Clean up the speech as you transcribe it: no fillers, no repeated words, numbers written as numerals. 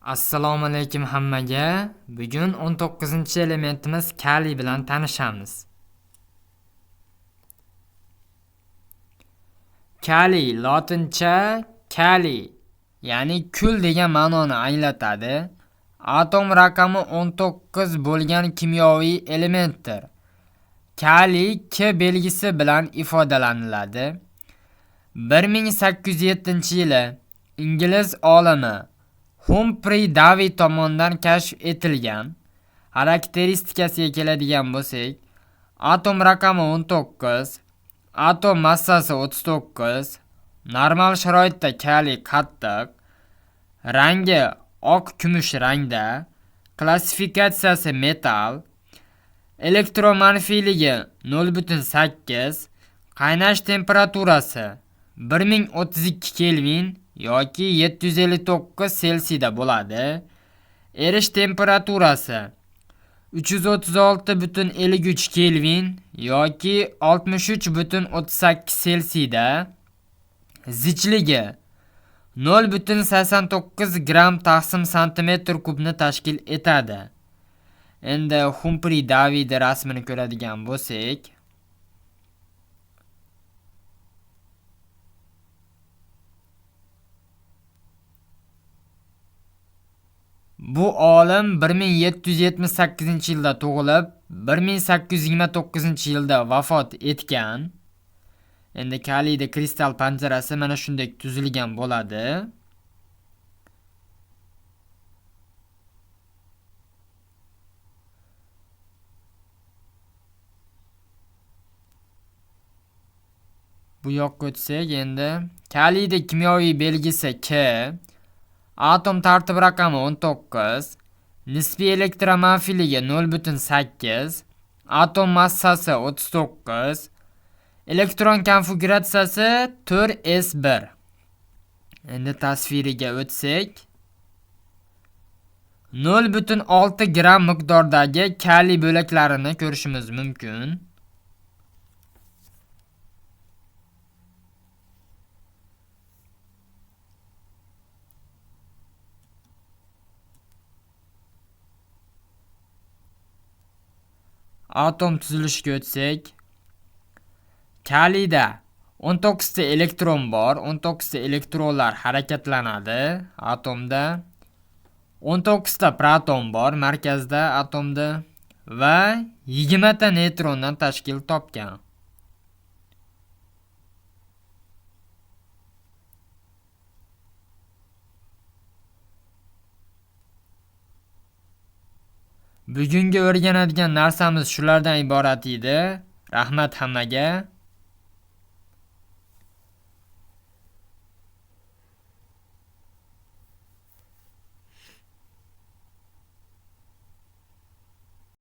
Assalomu alaykum hammaga. Bugun 19-elementimiz kaliy bilan tanishamiz. Kaliy lotincha kali, ya'ni kul degan ma'noni anglatadi. Atom raqami 19 bo'lgan kimyoviy elementdir. Kaliy K belgisi bilan ifodalaniladi. 1807-yili ingliz olimi Humfri Davi tomonidan kashf etilgan. Xarakteristikasiga keladigan bo'lsak, atom raqami 19, atom massasi 39, normal sharoitda kaliy qattiq, rangi oq kumush rangda, klassifikatsiyasi metal, elektromanfiyligi 0.8, qaynash temperaturasi 1032 Kelvin yoki 759 Selsiyda bo'ladi. Erish temperaturasi 336.53 Kelvin yoki 63.38 Selsiyda. Zichligi 0.89 gram taqsim santimetr kubni tashkil etadi. Endi Humfri Davidi rasmini ko'radigan bo'lsak, bu olim 1778-yilda tug'ilib, 1829-yilda vafot etgan. Endi kaliyda kristal panjarasi mana shunday tuzilgan bo'ladi. Bu yoqqa o'tsak, endi kaliyda kimyoviy belgisi K, atom tartib raqami 19, nisbiy elektromanfiyligi 0.8, atom massasi 39, elektron konfiguratsiyasi 4s1. Endi tasviriga o'tsak, 0.6 gram miqdordagi kaliy bo'laklarini ko'rishimiz mumkin. Atom tuzilishiga o'tsak, kaliyda 19 ta elektron bor, 19 ta elektronlar harakatlanadi atomda. 19 ta proton bor markazda atomda va 20 ta neytrondan tashkil topgan. Bugungi o'rganadigan narsamiz shulardan iborat edi. Rahmat hammaga.